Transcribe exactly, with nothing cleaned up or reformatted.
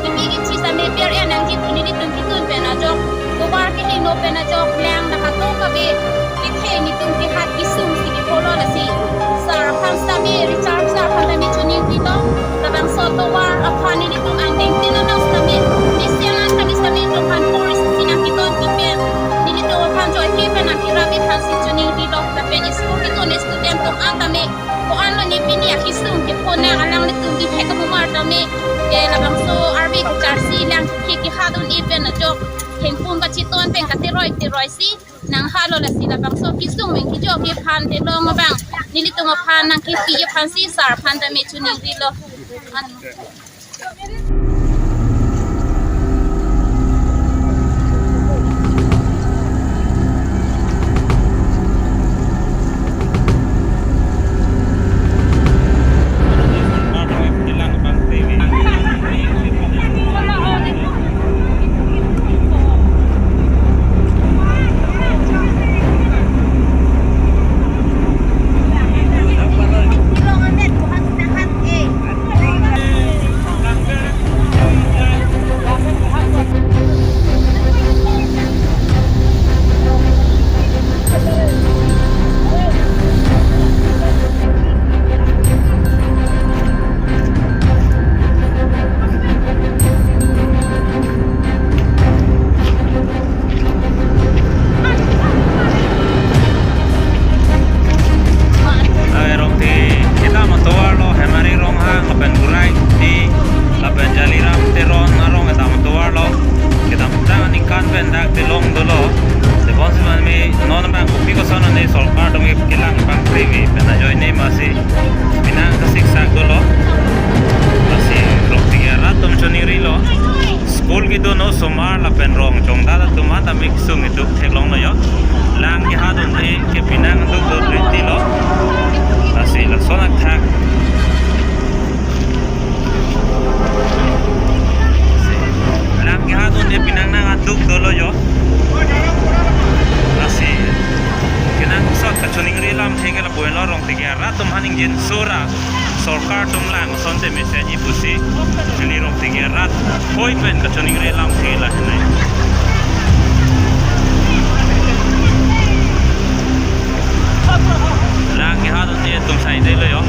Kimi kithi sitame ber-en nangji pu nelitum ketun pen ajok, tovar kehingno pen ajok, lang dak atum kave kethe nelitum kehat kesung si kepolo lasi sar aphan sitame, Richard sar aphan sitame choningrilo. Labangso tovar aphan nelitum angdeng tin anong sitame, mesen an kali sitame itum aphan forest si nangketon pipen, nelitum aphan joike pen nangkerap aphan si choningrilo. Lapen school ketun student atum an tame, ko-an lo ne pini akesung kepho nang, alanglitum bihek abumar tame, eh, labangso arve kecharsi lang ke kehat un-e pen ajok, thengpung kacheton pen kateroi teroi si nanghalo lasi labangso kesung pen kejok aphan telong abang nelitum aphan nangkepi aphan si sar aphan tame choningrilo. Ave rong te, kedam atovar lo, Hemari Ronghang lapen Burai Ingti lapen Jaliram Teron arong kedam atovar lo. Kedamtang aningkan pen dak telong dolo. Tebonsi man me non abang kopi koson ne sorkar atum kelang pangkri me pen ajoine masi penang kasiksak dolo. Lasi rong tigi arat atum choningrilo. School kedun osomar lapen rong chongdat atum an tame kesung itum theklonglo jo. Lang kehat un-e ke penang duk duk riti lo. Lasi lason athak. Lang kehat un-e penang nangduk dolo jo. Lasi kenangsot kachoningri alamthe ke lapu henlo, rong tigi arat atum aphan ingjinso ra sorkar atum lang asonte mesenji pusi neli rong tigi arat hoi pen kachoningri alamthe lahenai. Lang kehat un-e atum saidelo jo.